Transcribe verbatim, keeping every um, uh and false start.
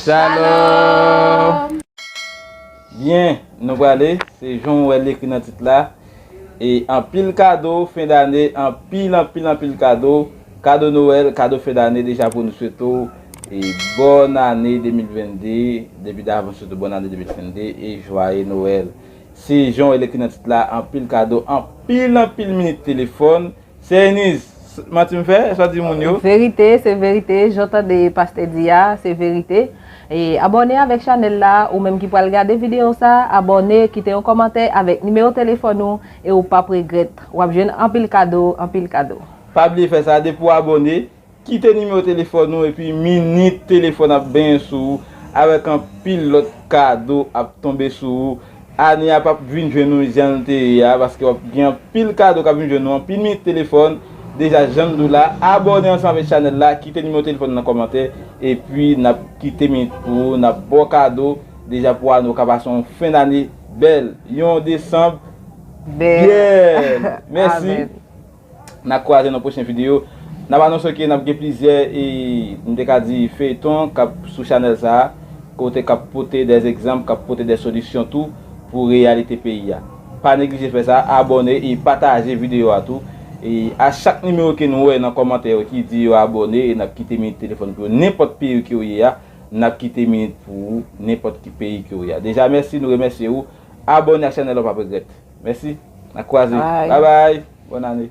Shalom! Byen, nou prale, se jan w wè l ekri nan tit la. E anpil kado fen dane, anpil, anpil, anpil kado. Kado Nwèl, kado fen dane deja pou nou swete w. E bòn ane de mil vennde, depi davan swete w bòn ane de mil vennde e jwaye Nwèl. Se jan w wè l ekri nan tit la, anpil kado, anpil, anpil minit telefòn. Sè Eniz, manti m fè? Sa w di moun yo? Verite, se verite. Jan w tande pastè di a, se verite. E abòne avèk chanèl la, ou menm ki pral gade videyo sa, abòne, kite yon kòmantè avèk nimewo telefòn ou, e ou p ap regrèt. W ap jwenn anpil kado, anpil kado. Pa bliye fè sa, depi w abòne, kite nimewo telefòn ou, epi minit telefòn ap benyen sou ou, avèk anpil lòt kado ap tonbe sou ou. Ane a p ap vin jwenn ou jan l te ye a, paske w ap gen anpil kado k ap vin jwenn ou, anpil minit telefòn. Deja, jan m di w la, abòne ansanm avèk chanèl la, kite nimewo telefòn nan kòmantè, epi n ap kite minit pou ou, n ap ba w kado, deja pou ane w ka pase yon fen dane bèl, yon desanm bèl. Mèsi. N ap kwaze nan pwochen videyo. N ap anonse ke n ap gen plizyè, e, m te ka di, feyton k ap sou chanèl sa a, kote k ap pote de egzanp, k ap pote de solisyon tou pou reyalite peyi a. Pa neglije fè sa, abòne e pataje videyo a tou. E a chak nimewo ke nou wè nan kòmantè yo ki di yo abòne e n ap kite minit telefòn pou yo, nenpòt peyi ke w ye a, n ap kite minit pou ou, nenpòt ki peyi ke w ye a. Deja, mèsi, nou remèsye ou. Abòne ak chanèl la, w p ap regrèt. Mèsi, n ap kwaze. Bye. Bye bye, bòn ane.